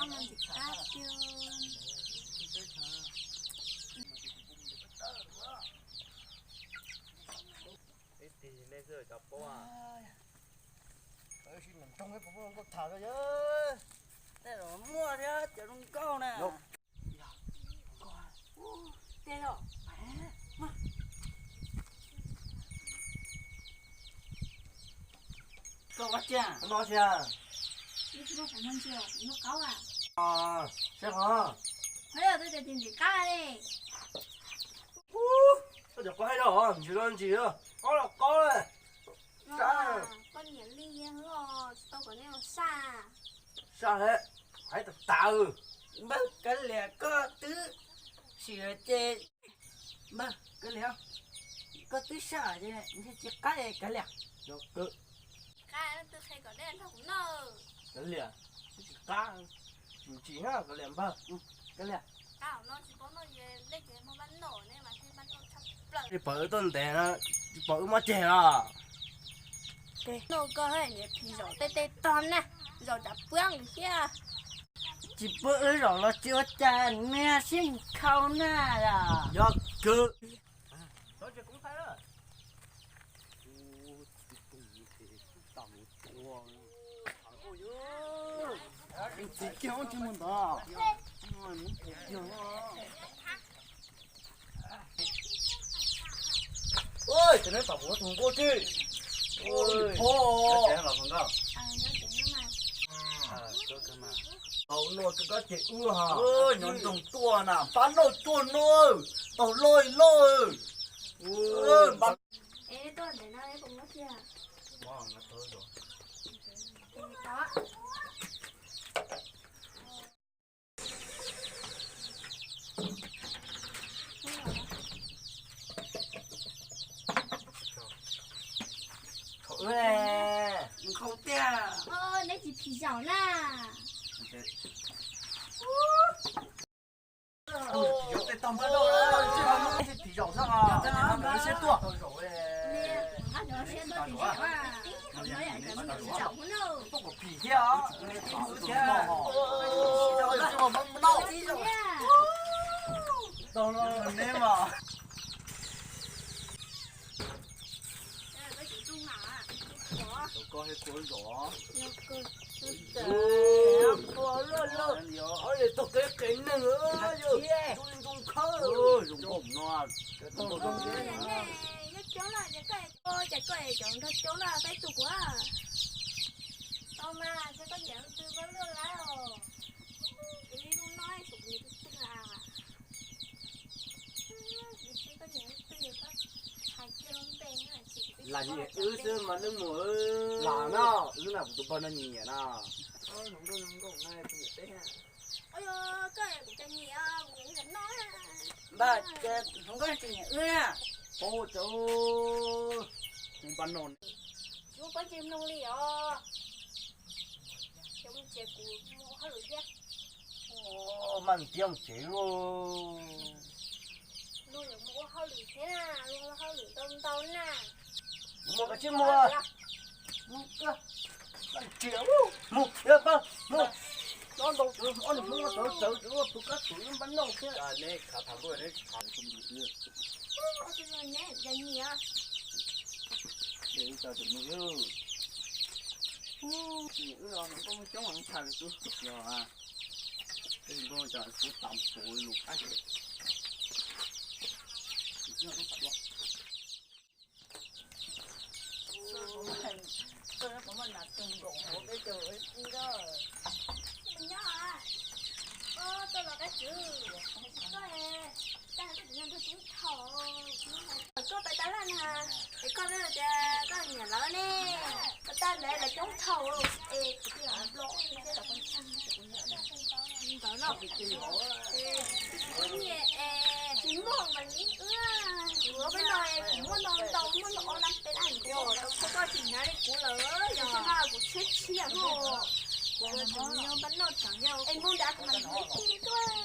Ntxim qab tiag. Tej zaum muaj thiab cov zoo nkauj na. Tej zaum. Koj ua cas no thiab? Seb ho. Koj cov koj hais los ntsis los ntsis, qaub los qaub. Sab, koj niam li tsis tau kom nej ua sab. Sab he, hais tas tas. Npawg Kav Liam, koj twb sim ces, npawg Kav Liam, koj twb sab ces ntshe tsis qab Kav Liam. Qab twb qhia kom nej nrog kuv noj. Kav Liam, tsis qab, tsis na Kav Liam npawg, Kav Liam. Qab no tsis paub noj, nej ces muaj pab noj ne mas thiaj pab noj tshaj plaws. Tsis pom wb tuaj ntev na, tsis pom wb muab ceg los. Noj koj niam phis zaum tej tej tog na, zaum cas puab nqis thiab. Tsis pub wb zaum los tsis ua cas, niag sib mus khau na. Yog kawg. Txiv kiag tsis mus ntawd. Ua, cov neb pom kuv tus nkuaj tij. Ua, pho. Tau noj koj ces ua ha. Nyob nroog tuaj na, pab noj tuaj no. Taug loj loj. Thaum wb ne, nkhaus tiag. Neb tsis phim zaum na. Tej tog npaj doj, phim zaum xwb os, siab tuaj. Poj kom phim thiab, thiab. Tau los neb mas. Koj he kua zom. Tog kev qev neeg, zoo nkauj no. Ces koj cov nrog coob na peb tus kuv. Tau mas, koj nyiam twg koj luaj lawm. Kuv li no, kuv nyiam tus twg a? Lam nyiam wb xwb mas leej muam. Lam na, wb na kuv tus npawg no nyiam na. Npawg, hluas nkauj tsis nyiam wb na. Paub cov, kuv npaj no. Kuv paub tsis mloog li os. Cov mus tsev kuv mus ua hauj lwm thiab. Mas tias mus tsev lauj. Luag yuav mus ua hauj lwm thiab, luag ua hauj lwm ntau ntau na. Mus koj tsis mus. Mus koj, mus, mus, mus. Ob niag Hmoob txawv txawv, tus kab tus npaj noj thiab. Nyiam, nyiam. Wb los koj muaj coob los ntshai li tus. Yog, tus npaj noj cov kuv tam puv lus qab. Koj nyob, koj los kab tswv, koj, koj tsis nrog kuv thaum, koj pais tab laj na, es koj tias koj nyiam lawv ne, koj tab lawv lawv coob thaum, es kuv tias nplo, ntawd no, es kuv nyiam es tsis muaj mas ib wb, kuv peb no es kuv muaj ntau ntau, muaj ntau ob lab peb lab, koj tsis hnav li kuv lawm, yog tsis mas kuv tshiab tshiab no, kuv tseem nyob npaj noj tseem yog es muaj nrad kuv mam li tuaj.